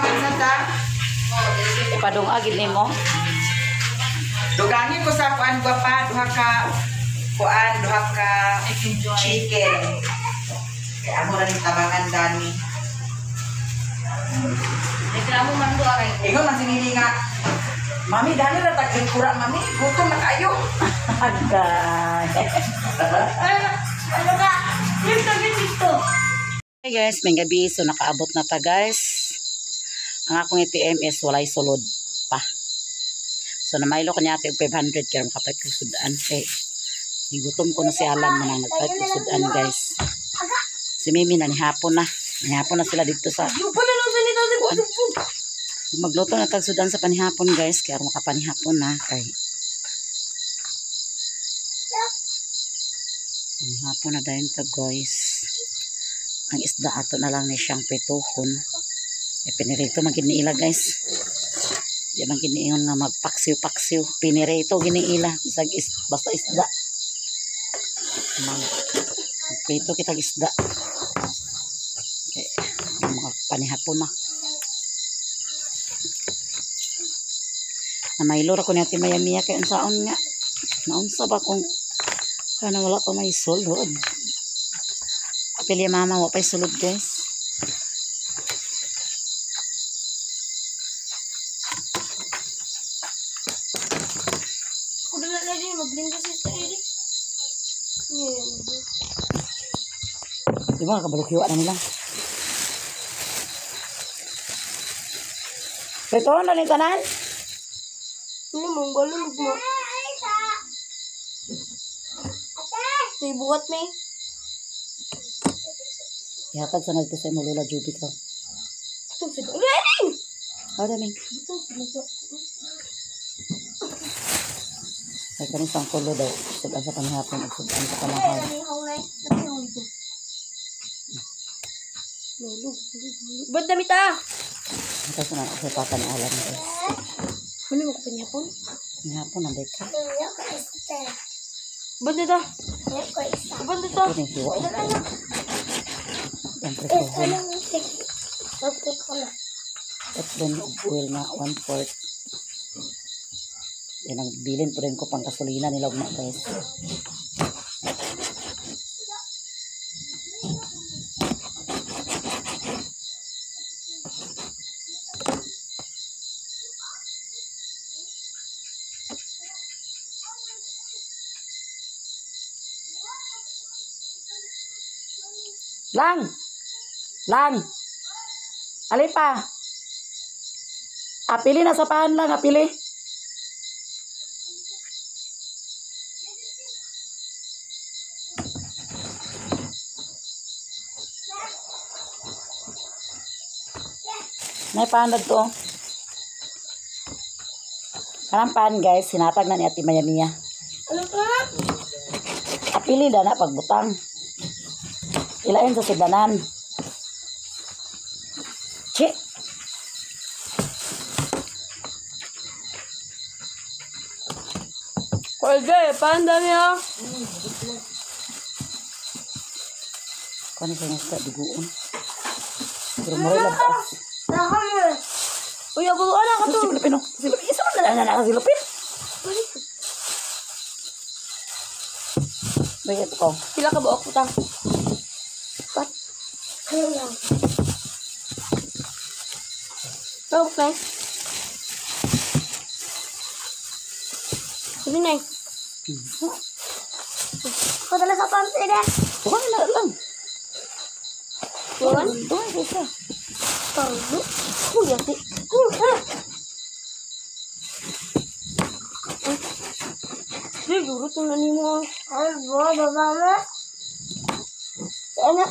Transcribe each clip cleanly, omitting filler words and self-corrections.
Sa ta? Ipadungagid nimo. Dugangin ko sa kuan gwapa, duha ka kuan, duha ka chicken. Kaya amo ra ning tabangan dani. Reklamo man do aray. Ingon man si Nini nga, "Mami, dani ra tag kura, mami, gutom na kayo." Agay. Ano ka? Dito, dito. Hey guys, may gabi. So nakaabot na ta, guys. Ang akong ATM is walay sulod pa. So namaylo ko niya ate og 500 kaya makapalit ko sudan. Kay gigutom ko na si Alan man ang nagpalit ko sudan, guys. Si Mimi na nihapon na. Nihapon na sila dito sa Yung pala lang sa nito, magluto na tag sudan sa panihapon, guys, kaya makapanihapon na kay panihapon na dayon ta, guys. Ang isda ato na lang ni siyang prituhon. E pinirito man gid ni ila, guys. Di man gid niingon nga magpaksiw-paksiw, pinirito gini ila bisag is, basta isda. Magprito kitag isda. Okay, mga panihapon na. Namaylo ra ko ni Ate Maya Mia kay unsaon nga. Naunsa ba kung kana wala pa may sulod. Apil ya mama, wa pa'y sulod, guys. Ako na lang din, maglinggo si Sister Eric. Di ba kabalukhiwa na nila? Prito na ni tanan. Ano mong galulog mo? May bukat may. Ihatag sa nagto sa imo Lola Juby ko. Ito sa Eric! How daming. Ito sa Ay kani sang kulo daw. Sudan sa panihapon ug sudan sa panahon. Nahulog, nahulog, nahulog. Ba't damit ah? Ito sa na sa papa ni Alan, guys. Ano mo ko panihapon? Panihapon na ka. Ba't dito? Ba't dito? Ito ni hiwa. Yang prituhon. Tatlo og oil na 1/4. Yan ang bilin po rin ko pang gasolina nila ugma, guys. Lang! Lang! Ali pa! Apili na sa paan lang, apili. May paan na to. Kanang paan, guys, sinatag na ni Ate Maya Mia. Ano ka? Apili na na pagbutang. Ilain sa sudanan. Chi! Pwede, paano dami ah? Kuha siya nga sa duguon. Pero mo rin labas. Uy, ako ano ka to? Silupin, oh. Silupin. Isa man na na na silupin. Bakit ko? Pila ka buok utang? Pat. Tawag na. Sabi na. Padala sa pante na. Tuwan na lang. Tuwan? Tuwan siya. Talo. Uy, ate. Ay, yurot na nimo. Ay, ba, baba mo. Ano?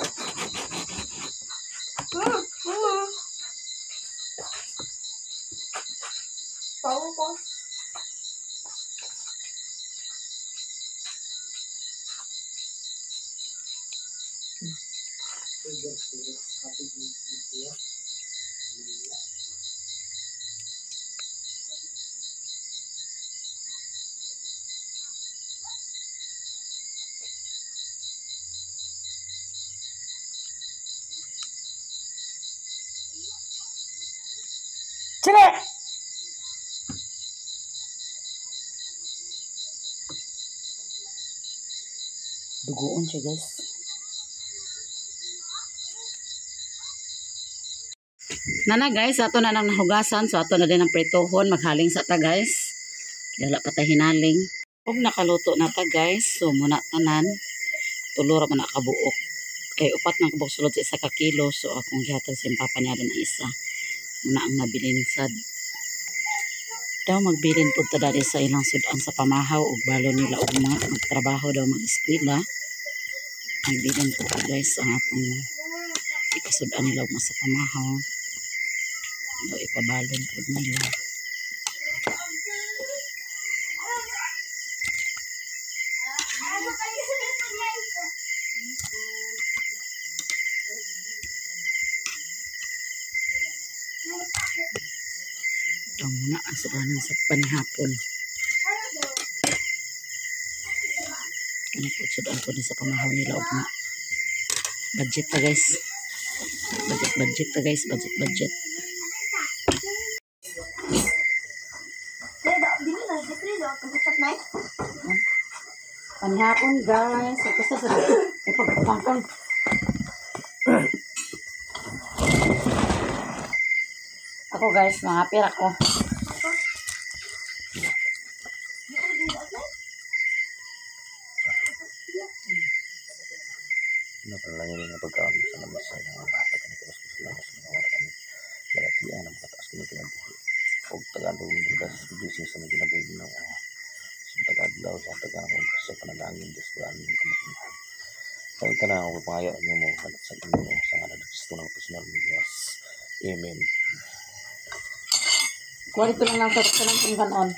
Tawo ko. Sige! Dugoon siya, guys. Nana guys, ato na nang nahugasan. So ato na din ang pritohon. Maghaling sa ta, guys. Kaya wala pa tayo hinaling. Ug nakaluto na ta, guys. So muna tanan. Tulo ra man na kabuok. Kay upat na kabuok sulod sa 1 ka kilo. So akong gihatag sa iyang papa niya ang isa. Muna ang nabilin sad. Daw magbilin pud ta dali sa ilang sudan sa pamahaw ug balon nila og mga magtrabaho daw, mag-eskwela. Magbilin pud ta, guys, ang atong ipasudan nila og sa pamahaw. Daw ipabalon pud nila. Daw muna ang sudanan sa panihapon. Ano po, sudan po ni sa pamahaw nila og mga budget ta, guys. Budget, budget ta, guys, budget, budget. Dili na, dili na, pag-usap na. Panihapon, guys. Ito sa ipagpangkang. Ako guys, mga pera ko. Napanalangin nga pagkaon sa lamesa nga hatag kami kanus sa langit sa mga wala kami balatian ang makataas kami kinabuhi og tagaan og bugas, blessing sa mga kinabuhi, Ginoo, sa matag adlaw sa tagaan og sa panalangin. Diyos ko aming kamot kami tanan ako pangayo nimo sa inyo sa ngalan ni Kristo ng personal ng Diyos. Amen. Kuha dito lang lang sa lang kung kanon.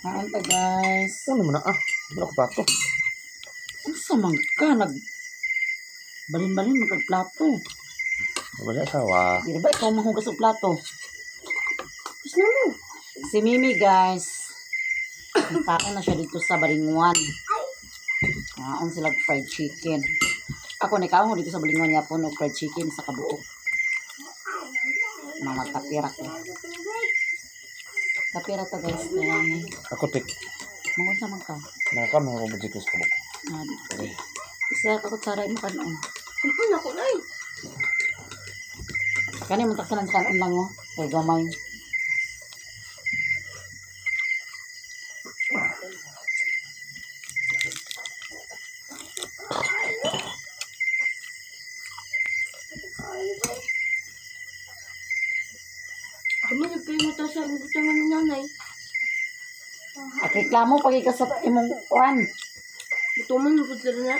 Kaon ta, guys. Ano mo na ah? Wala ko plato. Unsa man ka nag balin-balin magplato. Wala asawa. Di ba ikaw mahugas og plato? Gusto mo? Si Mimi, guys. Nakaon na siya dito sa Balinguan. Kaon sila og fried chicken. Ako nikaon ko dito sa Balinguan yapon og fried chicken sa kabuok. Mga magkapira ko. Kapira ta, guys, kay Ako tik. Mangun sa man ka. Nakakaon mo ko budget sa kabuk. Ah, isa ka kutsara mo kanon. Ano ako na eh. Kani mo taksanan sa kanon lang oh. Kay gamay. Ano nagkalimata sa ibutangan ni nanay? At reklamo pag ka sa imong kuan. Butuman mo po sila na.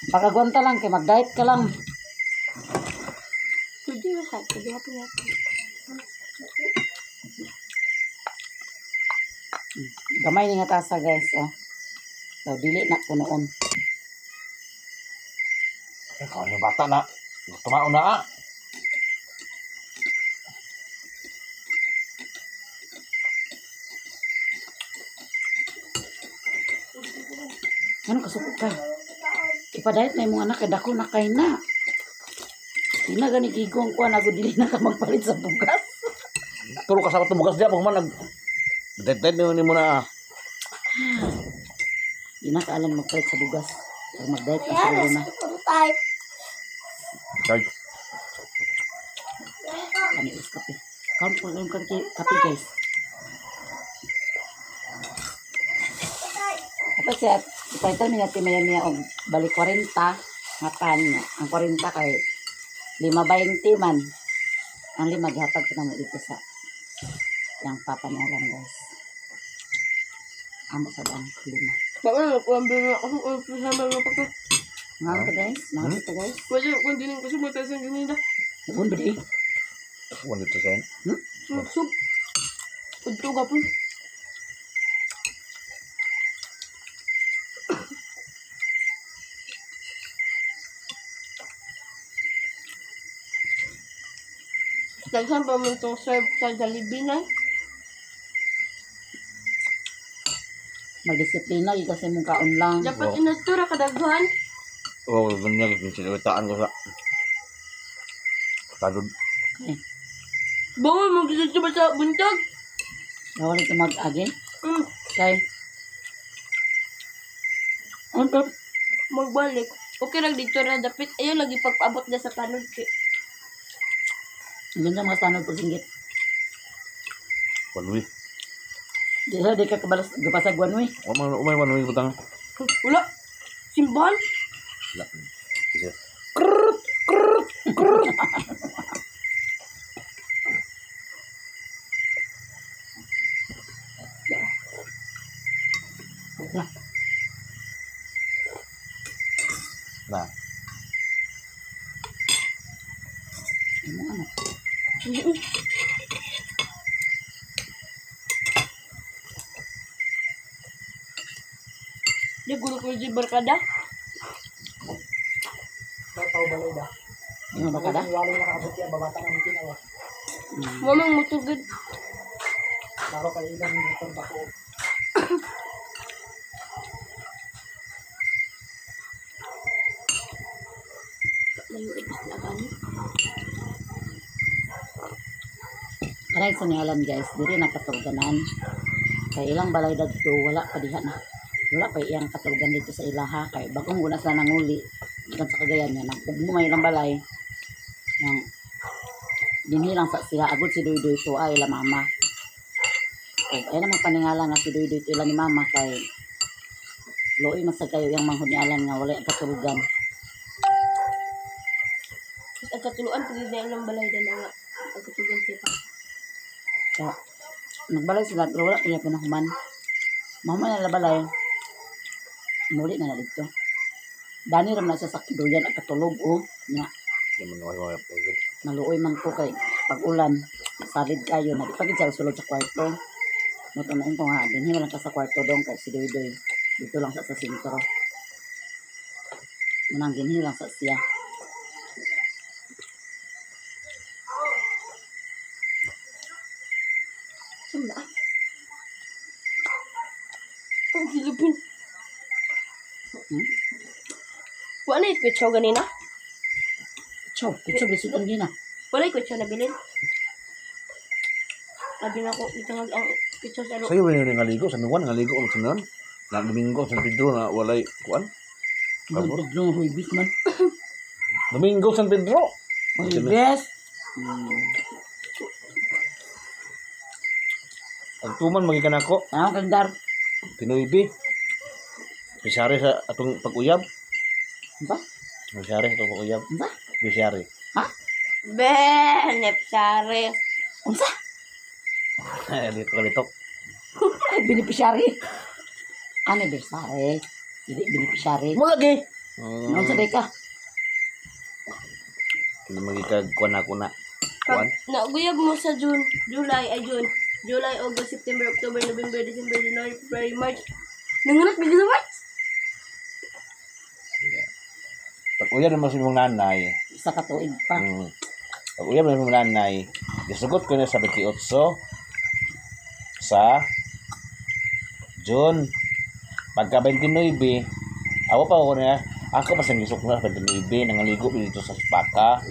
Pagagwanta lang kay mag-diet ka lang. Pwede na sa pwede na po natin. Gamay ni nga tasa, guys, oh. So dili na punoon. Ikaw yung bata na. Tumaon na ah. Ano kasuko ka? Ipa-diet na imong anak kay dako na kay na. Di na gani gigong kuan ako, dili na ka magpalit sa bugas. Turo ka sa bugas diya pag man nag dead dead ni mo na ah. Di na ka alam magpalit sa bugas. Pero mag-diet ka siguro na. Tayo. Charge. Kami us kape. Kaon po lang kape, kape, guys. Tapos siya, ipalitan mi natin maya maya og bali 40 nga pan. Ang 40 kay 5.20 man. Ang lima gihatag ko na mo dito sa yang papa niya lang, guys. Amo sa ang lima. Baka na kung ang ako kung sama mo pa. Mga ka guys, mga ka guys. Pwede kung dinin ko sa mata sa ganina. Uun ba di? One dito sa Sup. Udto ka po. Daghan pa man itong serve sa Jollibee na. Magdisiplina gyud kasi mong kaon lang. Dapat Oo. inatura kadaghan. Oh, ganyan kung ko sa tanod. Eh, Bawal mo gusto ba sa buntag? bawal ito mag-agi. Kay ano? Magbalik. Okay lang dito na dapit. Ayaw lagi pagpaabot na sa tanod kay. Ang ganda mga tanod pag singgit. One way. Di sa di ka kabalas gapasag one way. Umay one way butang. Wala. Simbahan. Wala. Kasi Wala. na. Ano ano? Di gulo ko di barkada. Ano ba kada? Mamang mutugod. Layo ibis na gani. Karay sa nialan guys, diri na katulganan. Kay ilang balay dadto wala pa diha na. Wala pa iyang katulgan dito sa ilaha kay bagong una sila nanguli. Gikan sa Cagayan nga nang ugmo may ilang balay. Nang dinhi lang sa sila agud si Duy to ay ila mama. Og ay namang paningala nga si Duy to ila ni mama kay luoy man sa kayo iyang manghud ni Alan nga wala ang katulugan. Tapos ang katuluan pag na ilang balay na nga. Ang katuluan siya pa. Kaya, nagbalay sila pero wala kaya pinahuman. Mahuman na balay. Muli na na dito. Dani ram na siya sa kiduyan at katulog oh. Nga, Di man wala wala. Naluoy man ko kay pag ulan salid kayo na di pa gid siya sulod sa kwarto. Mutunain ko nga dinhi man lang ka sa kwarto dong kay si Doy Doy. Dito lang sa sentro. Manang dinhi lang sa siya. Saan na? Ang silupin. Wala yung kwitso ganina? Chow, pitso bisud ang gina. Wala yung kwitso na bilin? Sabi na ko, ito nga ang kwitso sa Sa'yo ba yun nga ligo? Sa Nuwan nga ligo sa Nuwan? Na Domingo, San Pedro na walay kuan? San Pedro huibis man. Domingo, San Pedro. Huibis. Ang tuman magikan ako. Ano kalendar? Pinoy B. Bisari sa atong pag-uyab. Unsa? Bisari sa atong pag-uyab. Unsa? Bisari. Ha? Be, nepsare. Unsa? Dito ka. Ay, beneficiary. Anniversary. Dili beneficiary. Mo lagi. Unsa day ka? Hindi magikag kuan ako na. Pag Kuan? nauguyab mo sa June, July, ay June, July, August, September, October, November, December, January, February, March. Nanganak bigla sa March? Pag uyab naman sa imong nanay, Isa ka tuig pa. Pag uyab naman sa imong nanay, gisugot ko na sa 28 sa June. Pagka 29, awa pa ako na, ako pa sa gisok na sa 29, nangaligo dito sa Spaka.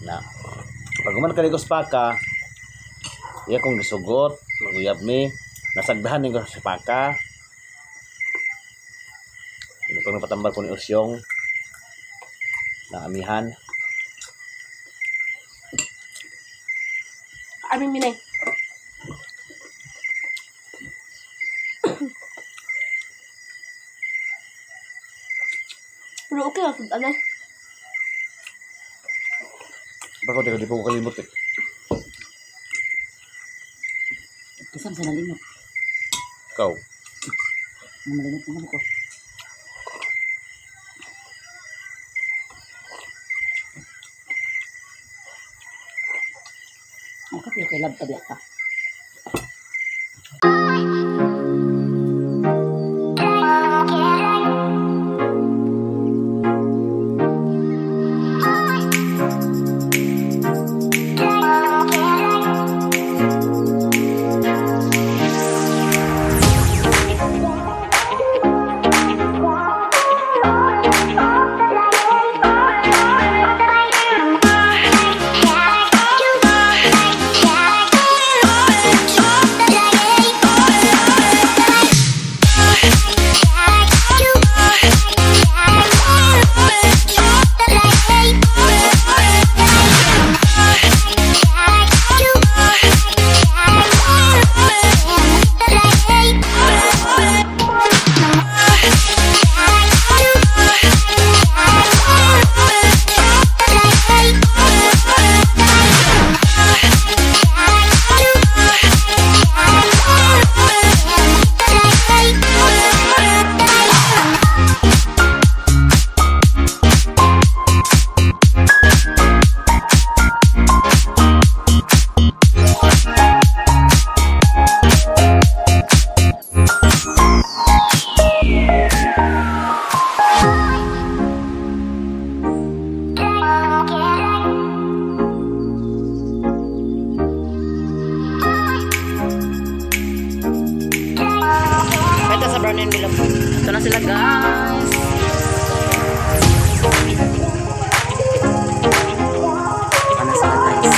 Na. Pag human kaligo sa Spaka, iya kong gisugot, maguyab mi, nasagdahan ni ko sa Spaka. Ito napatambal ko ni Usyong na amihan. Army minay. Pero okay lang, sudan eh. Bako di ko kalimot eh. Isa sa nalimot. Ikaw. Ang malimot mo ko. Ang kapi kay lab tabi ka. Brown envelope. Ito na sila, guys. Ito na sila, guys.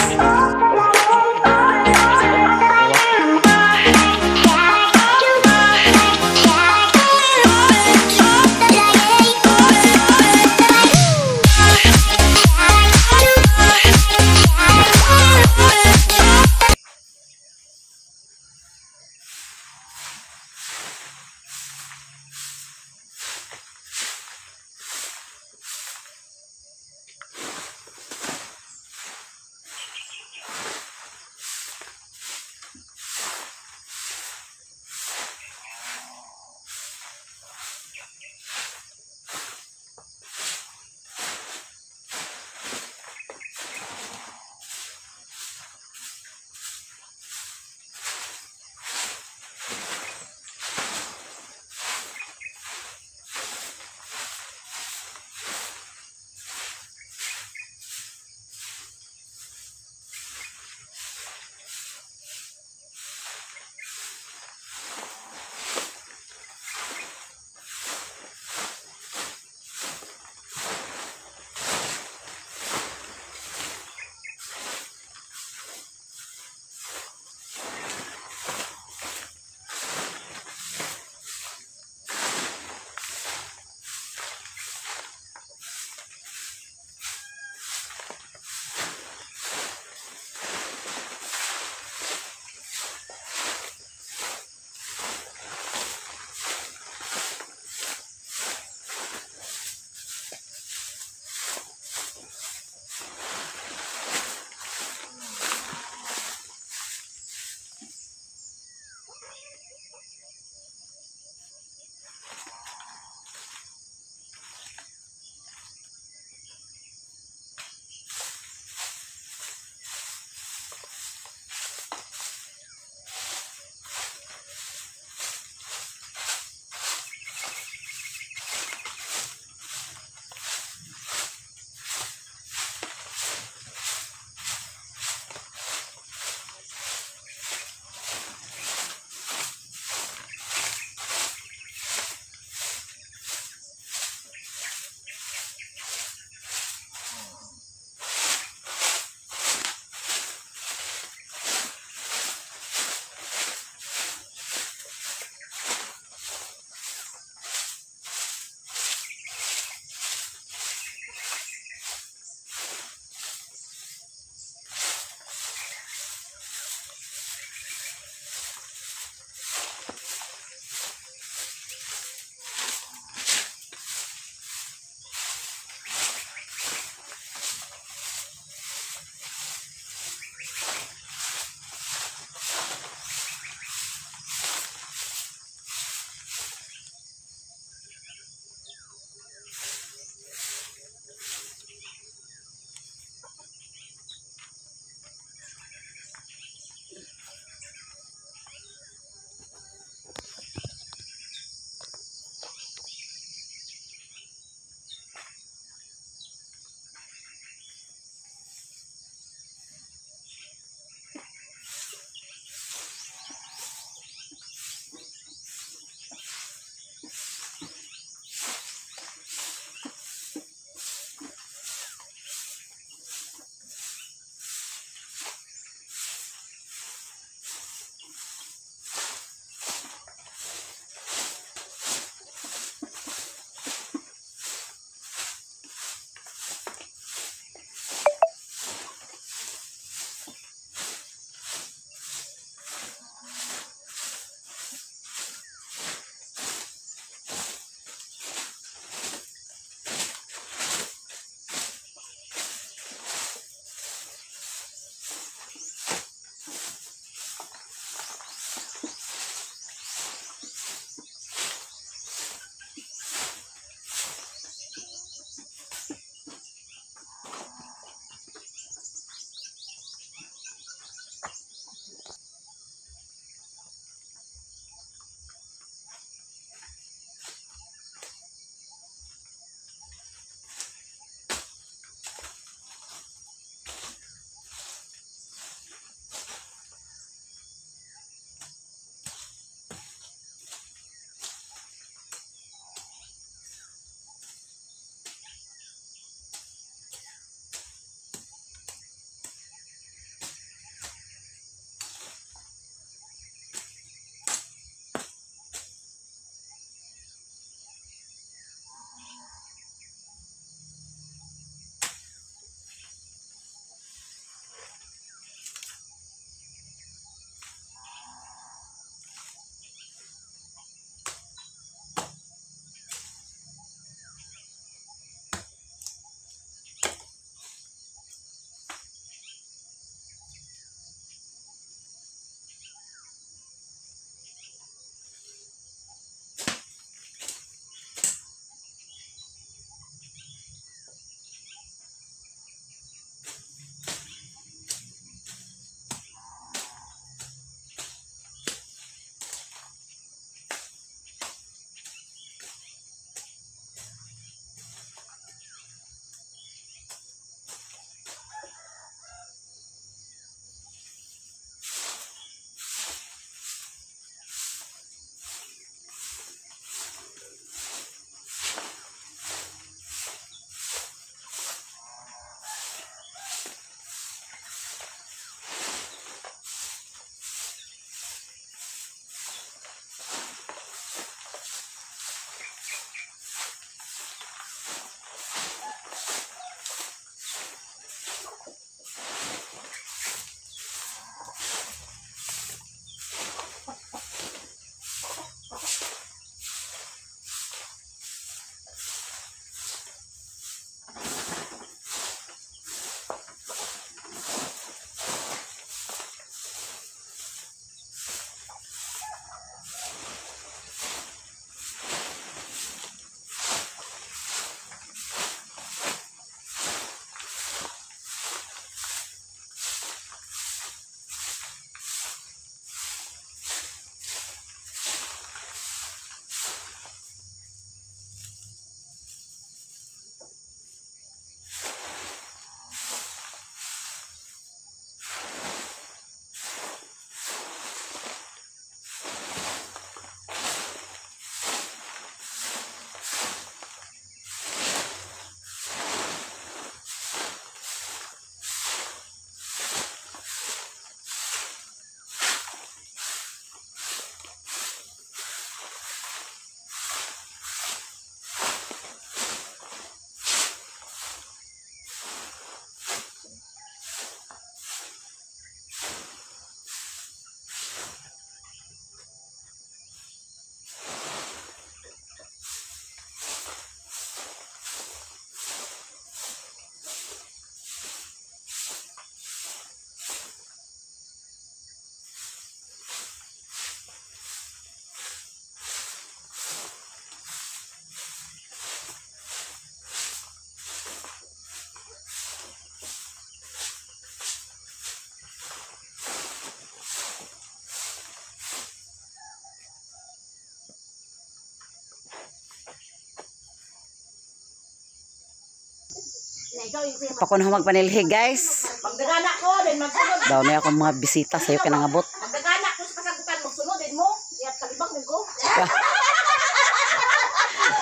Pa ko na magpanilhig, guys. Magdagana ko, then magsunod. Daw na akong mga bisita sa'yo kinangabot. Magdagana ko sa kasagutan, magsunod din mo. Iyat kalibang din ko.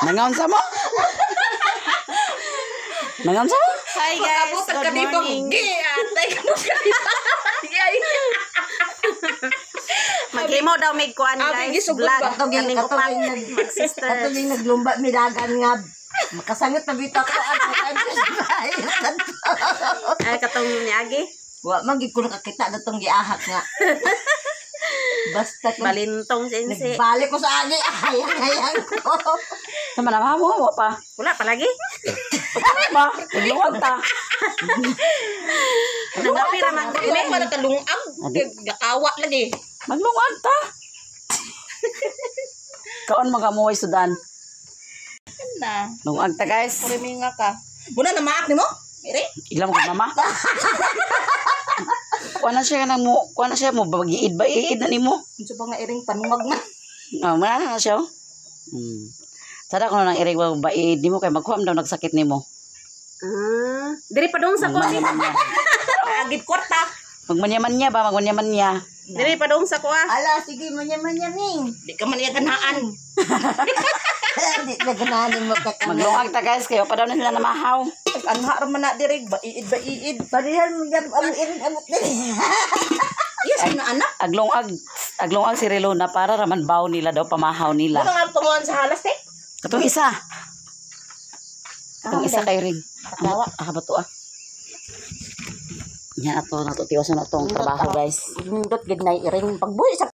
Nangaon sa mo? Nangaon sa mo? Hi guys, good morning. Atay ka mo. Maghimo daw mig kuan guys, vlog. Kaming upat, mag-sister. Ato yung naglumba midagan nga makasangot na bitaw ko ang Ay katong niagi. Wa man gid ko nakakita na tong giahak nga. Basta kung Balintong sense. nagbalik ko sa agi, hayang-hayang ko. Sama na mo, wa pa. Wala pa lagi. Ba, nagluwag ta. Nangapira man ko. Di ba natalungag? Gakawa lagi. Maglungag ta. Kaon mga muway sudan. Na. Lungag ta, guys. Kuriminga ka. Muna na maak nimo? Ire? Ilam ko mama. Kuha na siya nang mo, kuha na siya mo bagiid ba iid na nimo. Unsa ba nga iring panungag man? Oh, mana na siya. Oh. Sada ko nang irig ba iid nimo kay magkuha man daw nagsakit nimo. Ah, diri pa dong sa ko. Magmanya-manya. Agid kwarta. Magmanya-manya ba, magmanya-manya. Diri pa dong sa ko ah. Ala, sige, manya-manya ning. Di ka man iya ganahan. Di na ganahan mo ka. Maglungag ta, guys, kayo pa daw na sila namahaw. Anha ra man na diri, baiid baiid. Parihan mo gab ang iring amot diri. Yes, na anak. Aglungag, aglungag si Relona para raman baw nila daw pamahaw nila. Muna nga tunguan sa halas te. Katong isa. Katong isa kay ring. Tawa. Ah, bato ah. Yan ato, nato tiwasan na tong trabaho, guys. Nindot gid na iring pagbuhi sa